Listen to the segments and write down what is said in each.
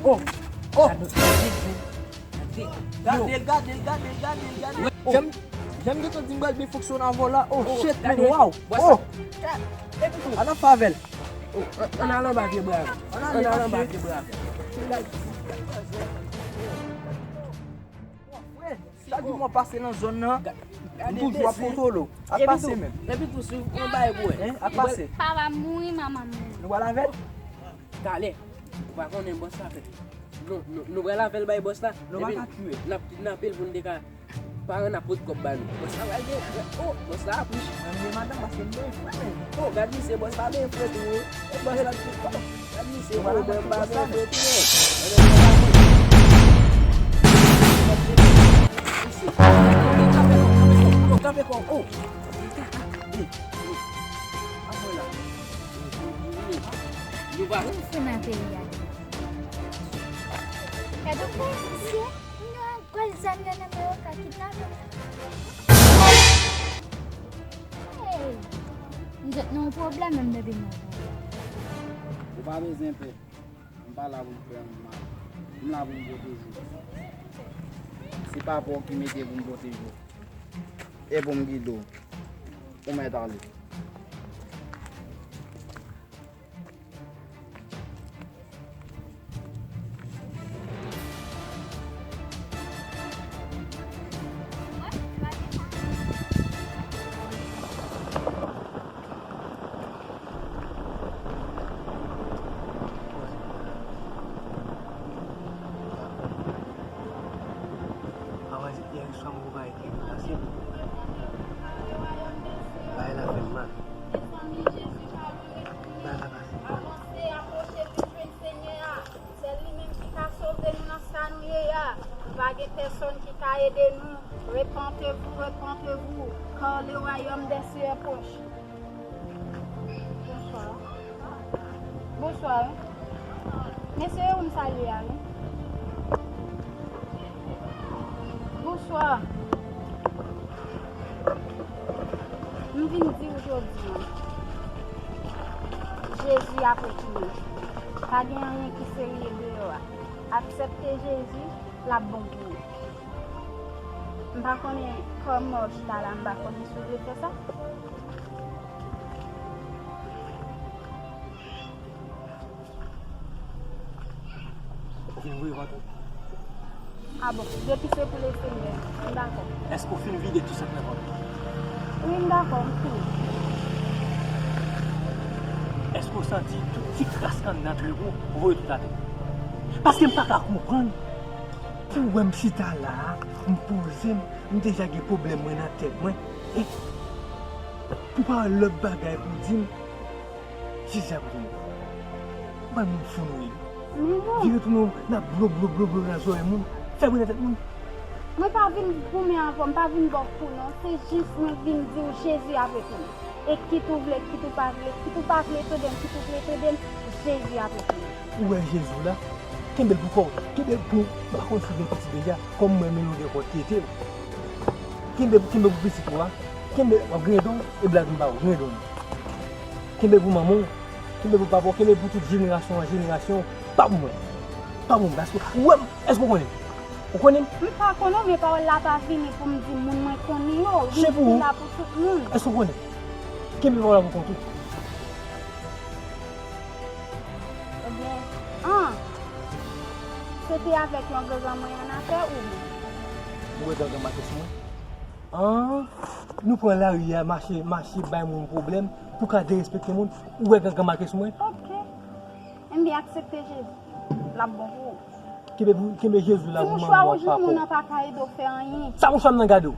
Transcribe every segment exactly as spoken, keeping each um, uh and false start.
Oh! Oh! Gade, gade, gade, gade, gade, gade. Oh. Jan m, jan m gentan di m pral byen fonksyone avè w la. Oh, shit, man, wow! Oh! An nan favè l. Oh, an, an al anba pye bwa. An al anba pye bwa. Frè, chak jou mwen pase nan zòn nan, m toujou ap kontwole w. Ap pase menm. Epi tou, si w pran bagay pou wè. Hein? Ap pase. Papa m mouri, manman m mouri. Nou pral avè l? Talè. Ou pa konnen bòs la fè. Nou, nou, nou pral avè l bay bòs la. Nou pa ka tiye. N ap kidnape l pou n te ka pa rann ap pot kòb ba nou. Bòs la pral gen, oh, bòs la ap rich. Mwen gen madanm paske m gen frè menm. Oh, gad misye, bòs la gen frè tou wi. E bòs la di, oh, gad misye, oh, mwen pa gen frè tou wi. Kanpe kò, kanpe kò, oh. Nou pa. Ou fè nan peyi a. Gade w fè misye, m gen yon gwo zam nan men yo ka kidnape m. Hey! M jwenn nan yon pwoblèm menm depi m nan yon pwoblèm. Ou pa bezwen pè. M pa la pou m fè anyen mal. M la pou m pwoteje w. Se papa w ki mete pou m pwoteje w. E pou m gide w. Ou mèt ale. Avan yè swa m gwo bagay ki pase m. Bagay la fè m mal. Bagay la pase. Avanse, apwoche, vin jwenn Senyè a. Sèl li menm ki ka sove nou nan sa nou ye a. Nou pa gen pèsòn ki ka ede nou. Repentez-vous, repentez-vous, car le royaume des cieux est proche. Bonswa. Bonswa. Mesye yo m salye a wi. Bonswa. M vin di w jodi a, Jezi ap retounen. Pa gen anyen ki serye deyò a. Aksepte Jezi, l ap bon pou ou. M pa konnen kòman w chita la, m pa konnen si w vle fè sa. Ou fin ouvri vant ou? A bon, depi se pou Lesenyè, m dakò. Èske w fin vide tout sa k nan vant ou? Wi, m dakò, m fini. Èske w santi tout ti kras k anndan trip ou, ou voye tout atè? Paske m pa ka konprann. Pou wè m chita la a, m poze m, m deja gen pwoblèm mwen nan tèt mwen. E pou pa wè lòt bagay pou di m, Jezi ap retounen. Bann moun fou nou ye. Men non. Vire tounen w nan blo, blo, blo, blo nan zòrèy moun. Fè bri nan tèt moun. Mwen pa vin goumen avè w, m pa vin ba w kou non. Se jis mwen vin di w Jezi ap retounen. E kit ou vle, kit ou pa vle, kit ou pa vle tande m, kit ou vle tande m, Jezi ap retounen. Ou wè Jezi w la? Kenbe l pou kò w. Kenbe l pou, m pa konn si w gen pitit deja. Kòm mwen menm, m gen kò tete. Kenbe, kenbe pou pitit ou a. Kenbe, w ap griyen dan w, e blag m ba ou, griyen dan w. Kenbe pou manman w, kenbe pou papa w, kenbe pou tout jenerasyon an jenerasyon, pa pou mwen. Pa pou mwen, paske ou wè m, èske ou konnen m? Ou konnen m? M pa konnen w, men pawòl la pa vini pou m di moun mwen konnen yo. Li la pou tout moun. Èske ou konnen m? Kenbe pawòl la pou kont ou. Ebyen, an, se te avèk yon gangan mwen annafè ou menm? Ou wè gangan make sou mwen? An, nou pran lari a, mache, mache bay moun pwoblèm pou ka derespekte moun. Ou wè gangan make sou mwen? Oke. Ebyen, aksepte Jezi. L ap bon pou ou. Kenbe pou, kenbe Jezi la pou manman w ak papa w. Ti mouchwa wouj nan men w nan pa ka ede w fè anyen. Sa mouchwa m nan gade w?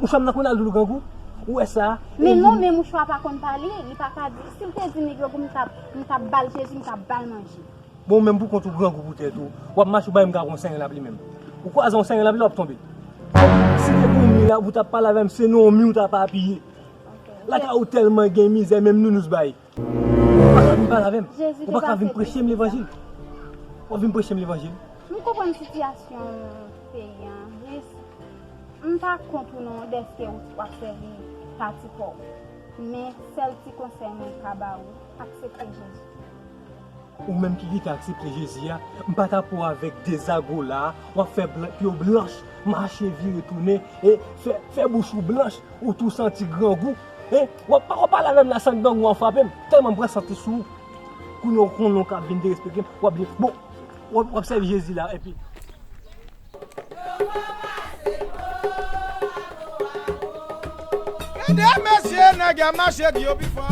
Mouchwa m nan konn al di w grangou? Ou wè sa? Men non, men mouchwa pa konn pale, li pa ka di. Si l te di m li grangou, m t ap, m t ap ba l Jezi, m t ap ba l manje. Bon, ou menm pou kont ou grangou pou tèt ou. W ap mache ou pa menm ka pran yon seren lapli menm. Ou kwaze yon seren lapli la, w ap tonbe. Si te gen yon mi la, ou t ap pale avè m, se nan yon mi ou t ap apiye. Lakay ou tèlman gen mizè, menm nounous bay. Ou pa ka vin pale avè m. Ou pa ka vin preche m levanjil. W ap vin preche m levanjil. M konprann sitiyasyon peyi a, men m pa kont ou non dèske w ap sèvi pati pa w. Men sèl ti konsèy mwen ka ba ou, aksepte Jezi. Ou menm ki gentan aksepte Jezi a, m pa ta pè w avèk de zago la, w ap fè blan- pye w blanch, mache vire tounen, e fè, fè bouch ou blanch, ou tou santi grangou. E w ap, w ap pale avè m la san grangou an frape m, tèlman m pran santi sou ou. Kounye a w konnen w ka vin derespekte m, w ap vin, bon, w ap, w ap sèvi Jezi la, epi Gade mesye, nèg y ap mache di yo pi fò.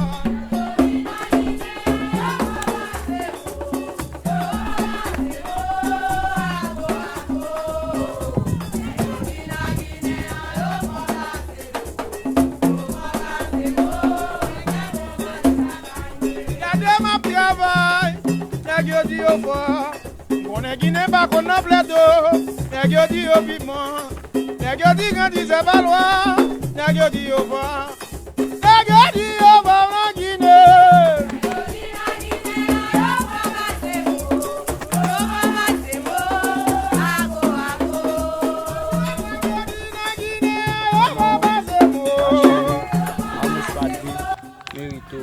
Gade m ap travay, nèg yo di yo fò. M konnen Ginen pa konn nan plèto, nèg yo di yo pi bon. Nèg yo di grandisè pa lwa, nèg yo di yo fò. Nèg yo di yo fò nan Ginen. Nèg yo di nan Ginen yo fò pase mo. Amis Patri, Merito.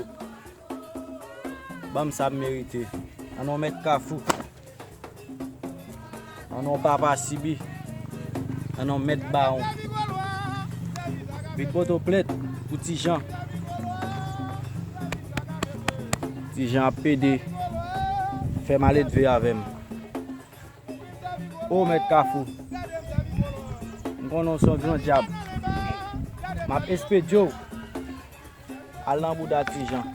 Ban m sa m merite. An non Mèt Kafou. An non Papa Sibi. An non Mèt Bawon. Vin pote w plent pou Ti Jan. Ti Jan ap pede fè maledve avè m. O Mèt Kafou. M konnen w se yon gran dyab. M ap espedye w. Al nan bouda Ti Jan.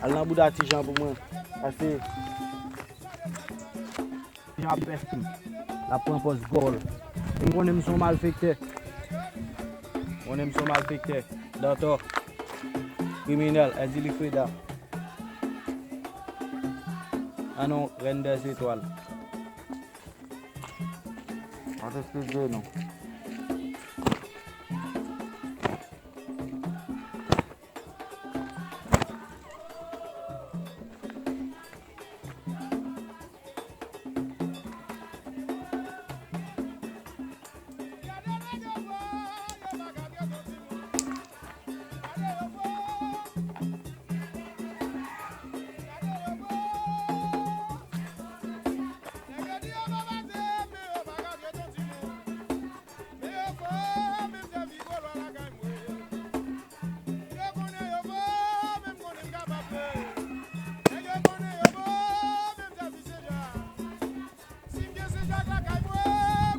Al nan bouda Ti Jan pou mwen. Paske Ti Jan ap pèse m. L ap pran pòz gòl. E m konnen m se yon malfektè. M konnen m se yon malfektè. Dantò. Kriminèl. Èzili Freda. An non Rèn dèzetwal. Mwen te espedye nou.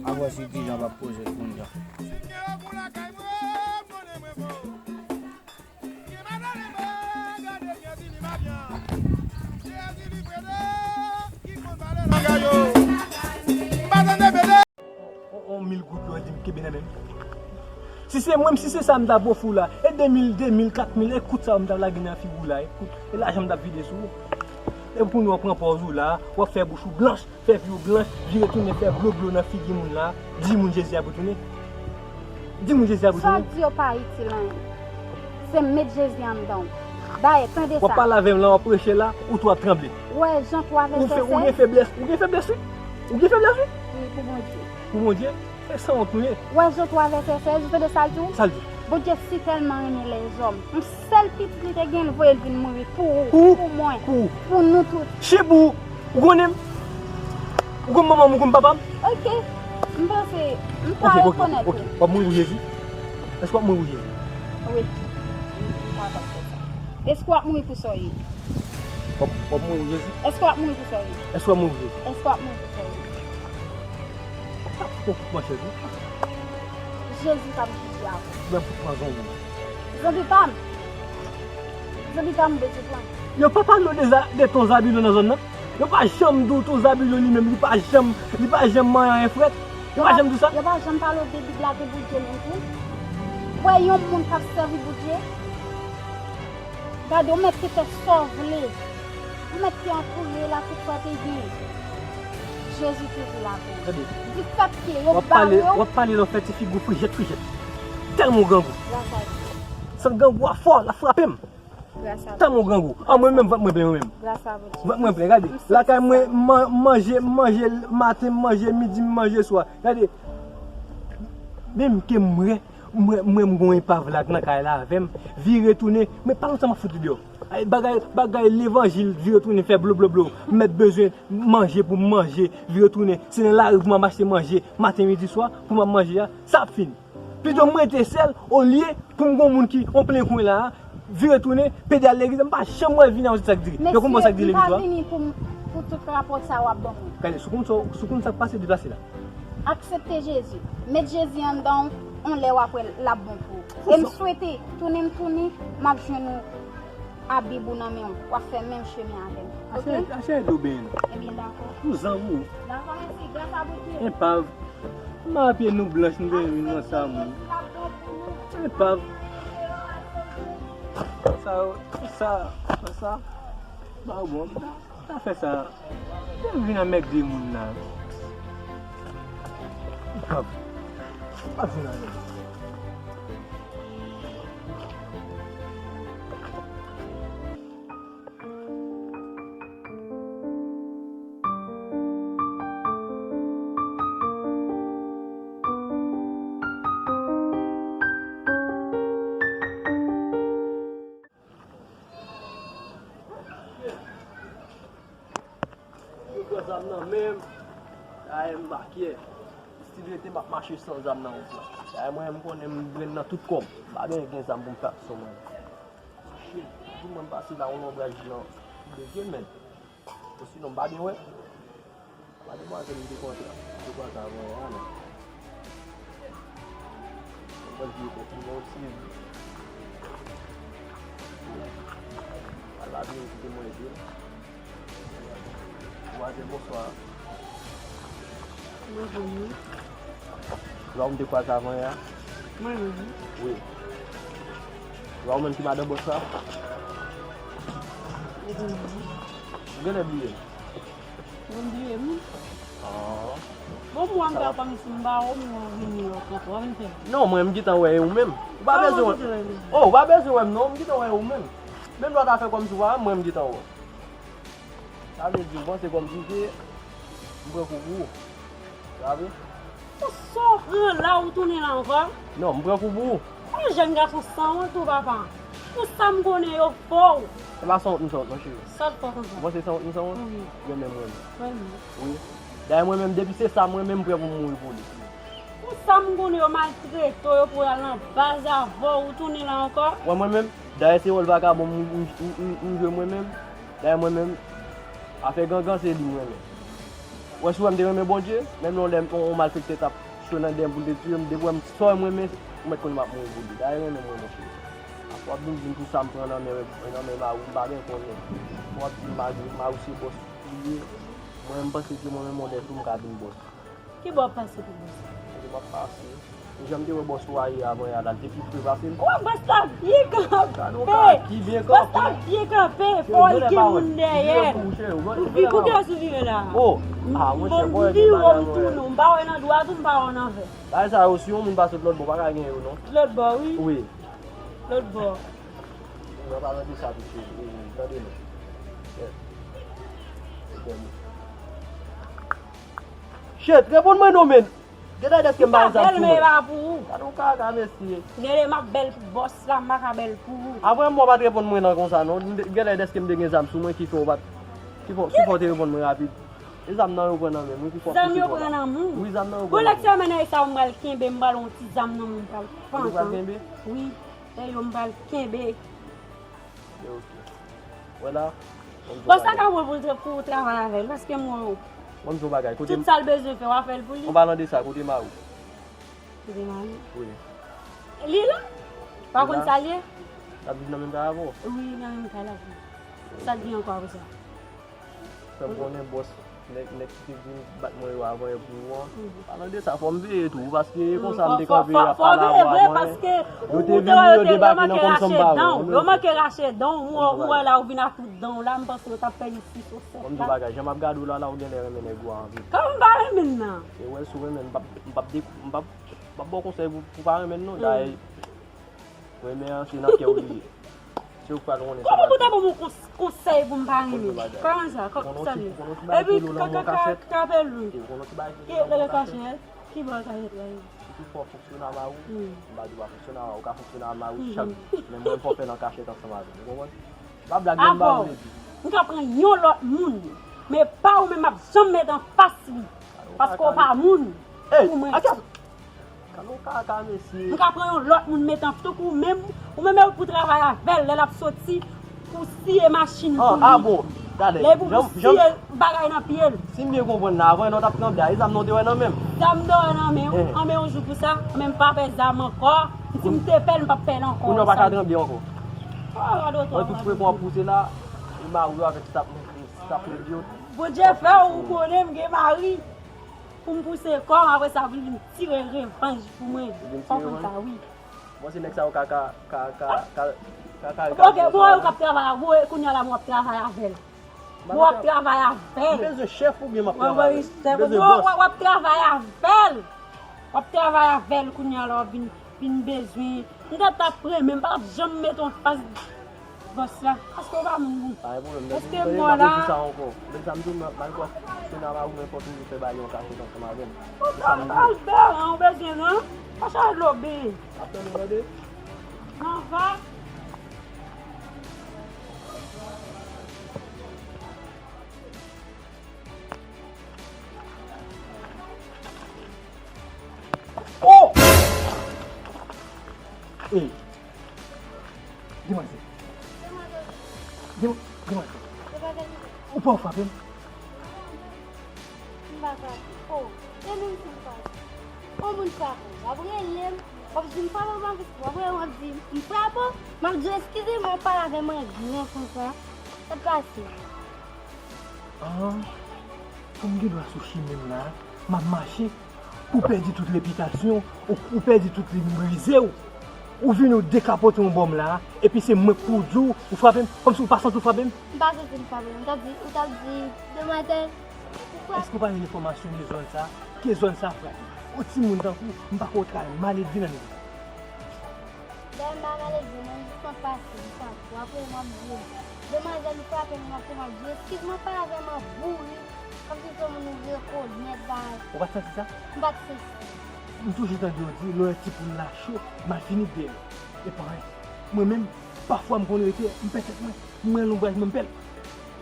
Avè si Ti Jan p ap poze kounye a. On, on mil goud lò, di m kenbe nan men m. Si se mwen, si se sa m ta ofri w la, e de mil, de mil, kat mil, e kout sa yo m ta lage nan figi w la, e kout, e lajan m ta vide sou ou. E pou nou w ap pran pòz ou la, w ap fè bouch ou blanch, fè pye w blanch, vire tounen fè blo blo nan figi moun la, di moun Jezi ap retounen. Di moun Jezi ap retounen. Sa w di yo pa itil anyen. Se met Jezi anndan w. Dayè, tande sa. W ap pale avè m la, w ap preche la, ou tou ap tranble. Ou wè Jan twa vèsè sèz? Ou gen feblès, ou gen feblès wi. Ou gen feblès wi. Wi, pou Bondye. Pou Bondye? E sanwont nou ye. Ou wè Jan twa vèsè sèz, ou tande sa l di w? Sa l di? Bondye si tèlman renmen lèzòm, yon sèl pitit li te gen, l voye l vin mouri pou ou, pou mwen, pou nou tout. Chibou! Ou konnen m? Ou konn manman m, ou konn papa m? Ok. M panse, m pa rekonèt ou. Ok, ok, ok. W ap mouri pou Jezi? Èske w ap mouri pou Jezi? Wi. M pa panse sa. Èske w ap mouri pou sa w ye? W ap, w ap mouri pou Jezi? Èske w ap mouri pou sa w ye? Èske w ap mouri pou Jezi? Èske w ap mouri pou sa w ye? Ou p ap fout pran chèz ou. Jezi k ap jije avè w. Ou p ap fout pran zanmi. Zanmi pa m. Zanmi pa m, ou bezwen pran. Yo pa pale w de, de ton Zabilon nan zòn nan? Yo pa janm di w ton Zabilon li menm, li pa janm, li pa janm manyen anyen frèt? Yo pa janm di w sa? Yo pa janm pale w de Bib la, de Bondye menm tou? W wè yon moun k ap sèvi Bondye? Gade, ou mèt te fè sa w vle. Ou mèt te antoure l ak tout sa w te gen. Jezi toujou la pou ou. Gade. Difèt ke yo bare w. W ap pale, w ap pale lè w fè ti figi w frijèt, frijèt. Tèlman w grangou. Gras a Dye. San grangou a fò, l ap frape m. Gras a Bondye. Tèlman w grangou. An mwen menm, vant mwen plen mwen menm. Gras a Bondye. Vant mwen plen, gade. Lakay mwen, m man-, m manje, m manje maten, m manje midi, m manje swa. Gade. Menm ke m wè, Mwen, mwen, m gon epav la k nan kay la avè m. Vire tounen, men pa lontan m ap fout li deyò. Ay, bagay, bagay levanjil, vire tounen, fè blo, blo, blo. M mèt bezwen manje pou m manje, vire tounen. Se nan lari pou m ap achte manje, maten, midi, swa, pou m ap manje a, sa ap fini. Pito m rete sèl, olye pou m gon moun ki, on plen kwen la, vire tounen, pede al legliz, m pa janm wè l vini a yon ti sak diri. Yo konn bon sak diri legliz la. Mesye, m pa vini pou, pou tout rapò sa w ap ban mwen. Gade, si w konn sa, si w konn sa k pase, deplase la. Aksepte Jezi. Met Jezi anndan w, on lè w ap wè l ap bon pou ou. E m swete, tounen m tounen, m ap jwenn ou a Bib ou nan men w, w ap fè menm chemen avè m. Oke? Achè, achè do benyen non. Ebyen, dakò. Pou zanmi w. Dakò, mèsi. Gras a Bondye. Enpav. M a pye nou blanch, nou vin nan sa moun. Enpav. Sa, sa, sa, sa. Ba bon. Sa fè sa. Lè m vin anmègde moun la. Enpav. Pa vin anmègde. Yo pran zam nan men m. Dayè m pa kyè. Still rete m ap mache san zam nan wout la. Dayè mwen m konnen m grenn nan tout kò m. M pa gen, gen zam pou m frape sou mwen. Shit, di mwen m pase la yon lonbraj nan de zye men. Osinon m pa gen wè. Mademwazèl m te kontre, m te kwaze avè l la non. Mwen di yo konpli mwen osi. Al la byen kite mwen ede l. Demwazèl, bonswa. Mwen vini. Lò m te kwaze avè l la. Mwen vini. Wi. Lò menm ki madan bòs la. Mwen vini. Ou genlè bliye m. Mwen bliye m. Ah. Bon, mwen m ta panse m ba ou, mwen vini lòt ankò, vin fè. Non, mwen m gentan wè e ou menm. Ou pa bezwen wè. Oh, ou pa bezwen wè m non, m gentan wè e ou menm. Menm lè w ta fè kòmsi w pa wè m, mwen m gentan wè w. Sa vle di ou panse kòmsi se m pran kou pou ou. Sa vre? Pou sa w pran la ou tounen la ankò? Non, m pran kou pou ou. Yon jèn gason sanwont ou papa. Pou sa m konnen yo fè w. Se pa sanwont m sanwont non cheri. Sa l fè w konsa? Ou panse sanwont m sanwont? Wi. Renmen m renmen. Renmen. Wi. Dayè mwen menm depi se sa mwen menm m prè pou m mouri pou li. Pou sa m konnen yo maltrete w, yo pou al nan baz avè w, ou tounen la ankò? Wè mwen menm, dayè se wòl vakabon m, m, m, m, m jwe mwen menm. Dayè mwen menm, afè gangan se li m renmen. Wè si w wè m te renmen Bondye, menm lè yon lè yon malfektè t ap chwe nan dèyè m pou l te tiye m, depi w wè m sò m renmen, ou mèt konnen m ap mouri pou li. Dayè renmen m renmen cheri. Apre w ap vin di m pou sa m pran nan men, nan men mari w, m pa byen konnen. W ap di m mari, mari w se bòs li ye. Mwen menm m panse ke mwen menm yon lè tou m ka vin bòs. Ki bò w ap pase pou bòs la? Kote m ap pase? Ou janm te wè bòs ou a ye avan yè a la, l te pi fre pase m. Wè bòs la byen kanpe! Gade yon kaki byen kanpe. Bòs la byen kanpe, fò l gen moun dèyè l. Ou vi kote yo sou vire la. Oh! Ah, monchè, bò yo gen bagay mwen. M pa wè nan dwat ou, m pa wè nan vè. Bagay sa yo, si yon moun pa sot lòt bò, pa ka gen yo, non. Lòt bò, wi. Wi. Lòt bò. Mwen pa tande sa tou, cheri. Tande non. Yeah. Se tèlman. Shit, reponn mwen non, men. Genlè dèske m pa gen zam sou mwen. Ou ka bèl, men e pa pou ou. Gade yon kaka, mesye. Genlè m ap bèl pou bòs la, m pa ka bèl pou ou. Apre m wè w pa t reponn mwen nan konsa, non. Genlè dèske m te gen zam sou mwen ki fè w pa t, ki fè, ki fè w te reponn mwen rapid. E zam nan yo pran nan men m, wi, ki fè w pouse kò la. Zam yo pran nan men w? Wi, zam nan yo pran nan men m. Bon, lè ti amène sa, m pral kenbe, m pral yon ti zam nan men w, m pral pantan. Ou pral kenbe? Wi, e yo m pral kenbe. Ok, ok. Wè la, bon, sa ka bon pou l tra-, pou w travay avè l, paske m wè w. Bon, di w bagay, kote m. Tout sa l bezwen fè, w a fè l pou li. An palan de sa, kote mari w? Kote mari m? Wi. Li la? Pa konn sa l ye? L ap viv nan menm kay avè w? Wi, nan menm kay l ap viv. Sa k gen ankò apre sa? Fè m konnen bòs, nèg, nèg ki te vin bat mwen yo avan yè pou ou an. Palan de sa, fò m veye tou, paske e konsa m te kanpe, y ap pale avè w avan yè. Yo te vin, yo debake nan kòm sanm pa yo. Yo manke rache dan w, m wè, m wè la ou vin ak tout dan w la, m panse yo t ap fè li sis ou sèt la. Kòm di bagay, jan m ap gade w la, la ou genlè renmen nèg ou a anpil. Kòman m pa renmen l nan? E wè, si w renmen l, m p ap, m p ap de-, m p ap, m p ap ba w konsèy pou, pou w pa renmen l non, dayè. Renmen an, se nan kè w li ye. Se ou k pral konnen sa. Kòman pou ta ban mwen kons-, konsèy pou m pa renmen? Kòman sa? Kòman sa ye? Epi ka-, ka-, ka-, kapelou. Ki lè kachèt? Ki bò kachèt la ye? Ou fò fonksyone a mari w, m pa di w pa fonksyone a mari w, ou ka fonksyone a mari w chak jou. Men mwen, m fò fè l an kachèt ansanm avè m. Ou konprann? Pa blag, men m ba ou depi. M ka pran yon lòt moun, men pa ou menm m ap janm met anfas li. Paske ou pa moun pou mwen. Kalon kaka, mesye. M ka pran yon lòt moun met an, tankou ou menm, ou menm e ou pou travay avè l, lè l ap soti, pou siye machin pou li. Ah bon, talè. Lè pou, pou siye bagay nan pye l. Si m byen konprann la, avan non, t ap tranble a, e zam nan w te wè nan men m? Zam m te wè nan men w, anben yon jou pou sa, men m pa pè zam ankò. Si m te pè l, m p ap pè l ankò. Kounye a w pa ka tranble ankò. Oh, gade w. Mwen tout frekon w ap pouse la, e mari w avèk sap, sap yo. Bondye fè ou konnen m gen mari. Pou m pouse kò m, apre sa pou l vin tire revanj pou mwen. Fò w konn sa, wi. Bon, se nèg sa yo ka, ka, ka, ka, ka, ka, ka, ka. Ok, bon, ou k ap travay, bon, kounye a la, bon, w ap travay avè l. Bon, w ap travay avè l. M bezwen chèf oubyen m ap travay avè l? M bezwen bòs. W ap travay avè l. W ap travay avè l kounye a la, w ap vin, vin bezwen. M ta t ap renmen, m pa t ap janm met w anfas bòs la. Paske w pa moun. Pa gen pwoblèm, bèl. Èske m mò la? Sa ankò. Men sa m di w, malgre w ap fonksyone a mari w, men fò w toujou fè bagay yo an kachèt ansanm avè m. Ou bezwen non? Pa chache dlo byen. Ap tann ou tande. Nan va. Oh! Ey! Demwazèl. Demwazèl. Dem-, demwazèl. Ou pa frape m? M pa frape. Oh, e menm si m frape. Yon moun frape w, w ap rele m, w ap di m frape w, w ap rele m, w ap di m frape w, m ap di w eskize m, w ap pale avè m an gran konsa. Sa k pase? Ah, pou m gen dwa sou chimen m la, m ap mache, pou w pèdi tout repitasyon w, ou, ou pèdi tout li, m brize w, ou vini w dekapote yon bò m la, epi se mwen k pou w di w, ou frape m, kòmsi ou pa santi w frape m? M pa santi m frape w, m t ap di, ou t ap di, demwazèl, ou frape. Èske w pa gen enfòmasyon de zòn sa, ke zòn sa frape? Yon timoun tankou w, m pa kwè w ta ka al maledve nan nivo sa. Dayè m pa maledve non, m jis ap pase, m santi w. Apre m ap di w, demwazèl ou frape m, apre m ap di w, eskiz mwen, pale avè m an bourik, kòmsi se yon moun ou rekonèt, bagay. Ou pa t santi sa? M pa t santi. M toujou tande yo di, lè yon ti poul la cho, mal fini dèyè l. E pa anyen. Mwen menm, pafwa m konn rete, m pè tèt mwen, m pran lonbraj mwen, m pè l.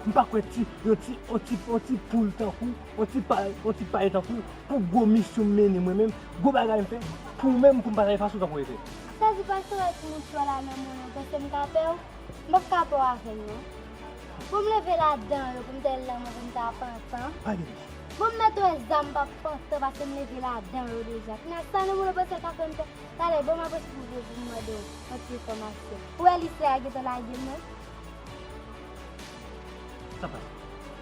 M pa kwè ti, yon ti, yon ti, yon ti poul tankou w, yon ti pa, yon ti pay tankou w, pou gwo misyon m mennen mwen menm, gwo bagay m fè, pou ou menm, pou m pa ta efason tankou w te fè. Sa di pastè wè ti mouchwa la nan men w, ou panse m ka pè w? M p ap ka pè w avè m non. Bon, m leve ladan yo pou m te al nan mwen pou m ta pantan. Pa gen pwoblèm. Bon, m mèt wè zam m p ap pantan paske m leve ladan yo deja. Kounye a sa nan moun yo panse ka fè m pè. Talè, bon, m ap esplike pou m mande w yon ti enfòmasyon. Ou wè Lisè a gentan lage m nan? Sa pase?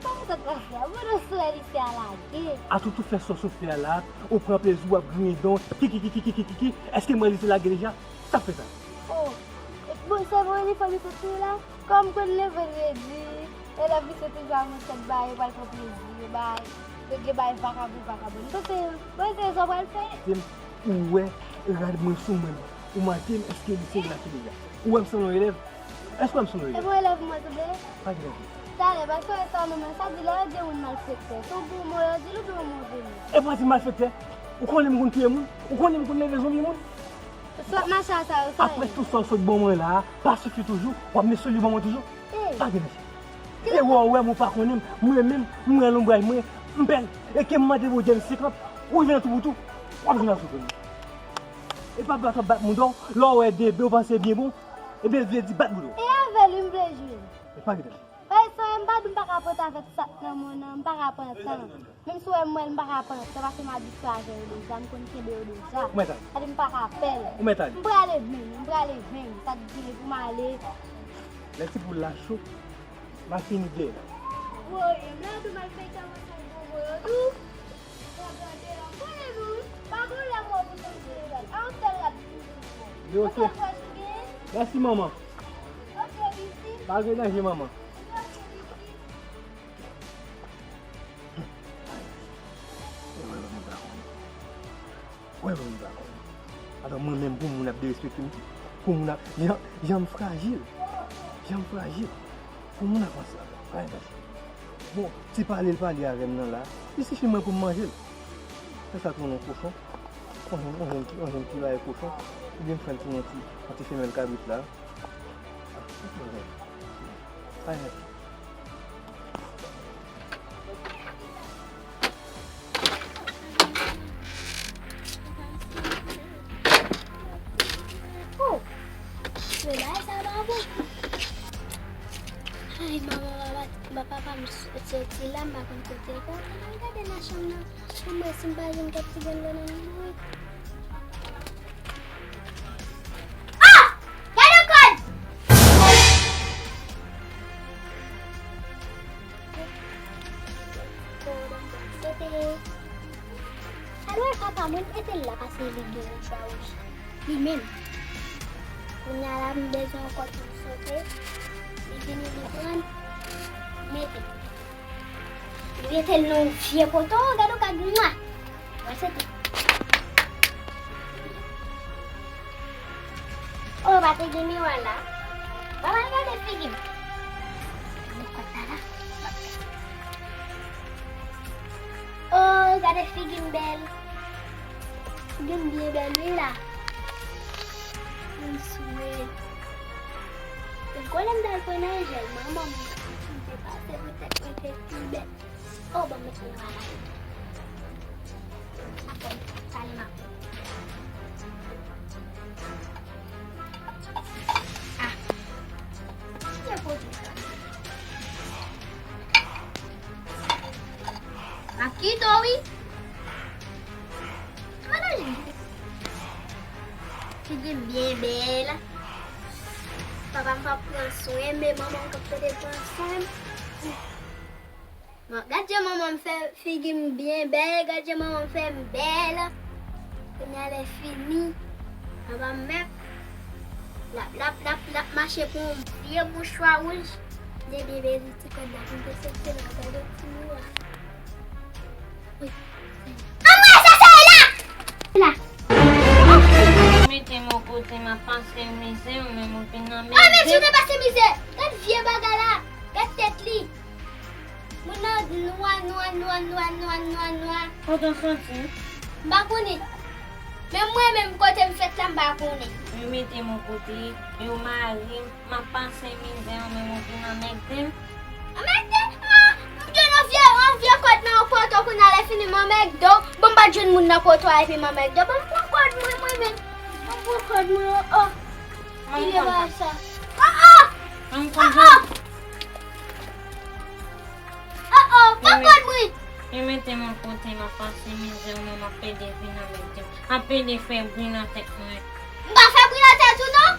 Kòman sa t pase a? Bon, non, sou wè Lisè a lage. Atoutou fè sa w sot fè a la, ou pran plezi w ap griyen dan w, kikikikikikiki, èske m wè Lisè lage deja? Sa fè sa? Oh, bon, se bon, li fè li sot fè la. Kòm konn lè vandredi, elèv Lisè toujou a mwen tèt ba yo pral pran plezi, yo bay, yo gen bay vakabon, vakabon. Bon, se, bon, se sa w pral fè. Di m, ou wè rad mwen sou mwen, ou mande m èske Lisè lage deja. Ou wè m sanble yon elèv? Èske w wè m sanble yon elèv? E bon elèv mwen sanble? Pa gen elèv. Talè, pa fè sa non, men sa di lè yo gen moun malfektè. Se yon bon mo yo di l oubyen yon move mo? E pa di malfektè. Ou konnen m konn touye moun? Ou konnen m konn leve zonbi moun? Sot mache a sa yo, sa. Apre tout sa w sot ban mwen la a, pa sifi toujou, w ap met soli ban mwen toujou? Ey. Pa gen mesye. E wè, w wè m, ou pa konnen m, mwen menm, m wè lonbraj mwen, m pè l. E ke m mande Bondye m senkant, ou rive nan tou pou tou, w ap jwenn a soufri m. E pa bat w ap bat moun non, lè w wè de be w panse byen bon, ebyen vle di bat moun. E avè li m vle jwe. E pa gen mesye. Paske sa m pa di m pa ka pran t avèk sa k nan men w nan, m pa ka pran tan. Menm si w wè m wè l, m pa ka pran tan, paske m abitye avè yo deja, m konn kenbe yo deja. Ou mèt ale. Sa di m pa ka pè l. Ou mèt ale. M prale vin, m prale vin. Sa k di pou m ale. Lè ti poul la cho, m a fini dèyè l. Woy, m la tou mal fè kòmanse yon gwo woyo tou. Sa grande la, m konnen nou, pa gen lè mò pou chanje rad. A yon sèl rad pou chanje. Yon sèl fwa chanje. Mèsi, manman. Ok, Ricky. Pa gen danje, manman. Ok, Ricky. Wè, wè, wè, wè, wè. Atò, mwen menm, pou moun ap derespekte m, pou moun ap, jan, jan m frajil, jan m frajil, pou moun ap panse, pa gen pase. Bon, ti pale l pale avè m nan la, li sifi mwen pou m manje l. Fè sa tounen yon kochon. On jèn, on jèn ki, on jèn ki bay kochon, oubyen m fè l pou yon ti, yon ti femèl kabrit la. Ay, oh! Men bagay sa pa bon. Ay, manman, papa, papa, papa m soti la, m pa konn kote l. Gade nan chanm nan. Chanm mwen, si m pa jwenn kèk ti grenn nan mwen. Ah! Gade kòd! Alò, papa, mwen mete l la paske li gen yon chwa wouj. Li menm. Kounye a la, m bezwen yon kòd pou m sote. Li vini, li pran, mete. Li mete l nan yon vye poto, gade yon kòd, mwa. Mwen sote. Oh, pa te gen miwa la. Ba m al gade figi m. Gade kòd la la. Oh, gade figi m bèl. Figi m byen bèl, wi la. M swè. Depi lè m t al pran nan jèl, manman m, m te pase pou tèt mwen te pi bèl. Oh, ban m met miwa la. Apre, sa li m ap. Ah. Kite pwodui sa. M ap kite w, wi. Figi m byen bèl. Papa m p ap pran swen m, men manman m k ap tande pran swen m. Bon, gad jan manman m fè figi m byen bèl, gad jan manman m fè m bèl. Kounye a lè fini, papa m mèt l ap, l ap, l ap, l ap mache pou yon vye mouchwa wouj. Li byen bèl, ti kòd la pou m te soti la, gade ti miwa. Wi. Anmwey, sa se la! La. Mete m yon kote, m ap pase mizè, ou menm ou vin nan men. Ah, men si w te pase mizè, gad vye bagay la, gad tèt li. Moun nan nwa, nwa, nwa. Kote w soti? M pa konnen. Menm mwen menm kote m fèt la, m pa konnen. Yo mete m yon kote, yo mare m, m ap pase mizè, ou menm ou vin anmègde m. Anmègde? Ah, m jwenn yon vye, yon vye kòd nan yon poto kounye a lè fini m anmègde w. Bon, m pa t jwenn moun nan poto a epi m anmègde w. Bon, m pran kòd mwen, mwen menm. M pran kòd mwen, oh, oh. Ki bagay sa? Oh, oh! Oh, oh! Oh, oh, pa kòd mwen! Yo mete m yon kote, m ap pase mizè, ou menm w ap pede vin anmègde m. W ap pede fè bri nan tèt mwen. M pa fè bri nan tèt ou, non!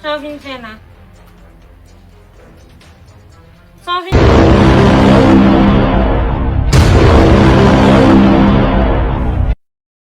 Sa w vin fè la? Sa w vin fè?